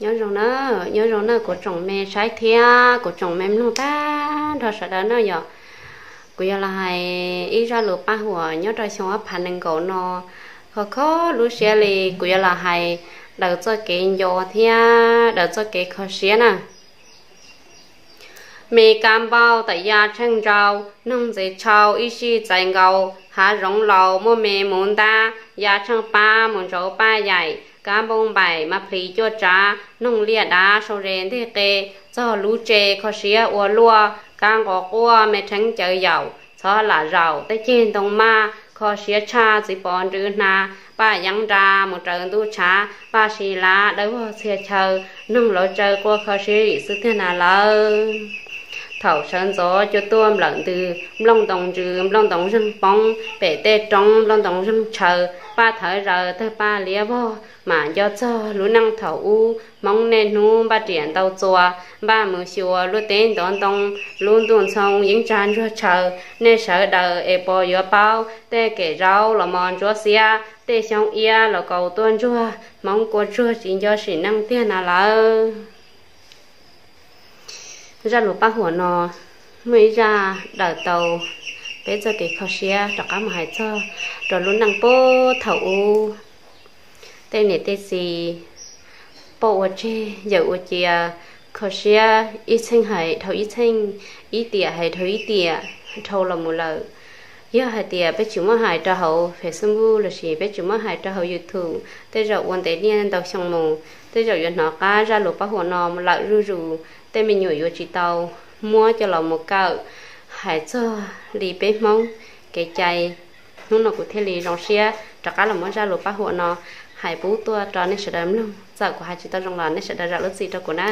Nyob zoo na, nyob zoo na kuv tsoom me saib thiab kuv tsoom me mloog tag nrho sawv daws na yom. Kuv yuav los hais ib zaj lus paj huam nyob rau xyoo ob phav nees nkaum no. Kho kho lub siab li kuv yuav los hais daws txoj kev nco thiab daws txoj kev kho siab na. Me kab npauj tawm ya tsheej ntsau, noog ntxiv tshau ib sij txais nkaus, hav zoov laus muaj me mus ntab, ya tsheej pab mus ntsauv paj yaim, kab npauj npaim mas plhis cuaj tsav, noog liaj dav sau ze ntej qe, txog lub tse kho siab ua luaj, kab nqos quaj me rheeb cawv yaum, txhob lam zaum tej ceg ntoo maj, kho siab tshaj txiv pov nrwv hnav, paj yeeb nra mus raws ntuj tshav, paj si lav dawb vog txhia chaw, noog lawv tsaw quaj kho siab lim xwb tiag na lawm. Thaum sawv ntxov cua tuaj nplawm ntws, nplooj ntoos ntsws nplooj ntoos zeeg poob, pem tej roob nplooj ntoos zeeg tshaw, paj thawv zaws tawg paj liab vog, mam nco txog lub neej thaum ub, Hmoob niaj hnub npaj riam ntau txuas, npaj mus xyuas lub teb ntov ntoo, lub ntuj ntxhoo yeeb tsa ntsuag tshaw, nej sawv daws es puas yuav paub, tej kem zaub los mos ntsuab xiab, tej xyoob iab los kaus tuaj ntsuag, Hmoob kua tsuag tsis nco sim neej tiag na lawm. Zaj lus paj huam no muaj ib zaj daws tau peb txoj kev kho siab rov qab mus hais txog rau lub neej puag thaum ub. Tej niam tej txiv poj ua tseg yawm ua cia, kho siab ib txheej hais dhau ib txheej, ib tiam hais dhau ib tiam, dhau los mus lawm. Yog hais tias peb tsis muab hais rau hauv Facebook lossis peb tsis muab hais rau hauv YouTube, tej zaum ua ntev niaj ntau xyoo mus, tej zaum yuav hnov qab zaj lus paj huam no lawm zuj zus, tej me nyuam yuav tsis tau muab coj los mus kawm hais txog li peb Hmoob kev cai. Hnub no kuv thiaj li zoo siab rov qab los muab zaj lus paj huam no hais pub tuaj rau nej sawv daws mloog. Txawm kuv hais tsis tau zoo los nej sawv daws zam lub txim rau kuv na.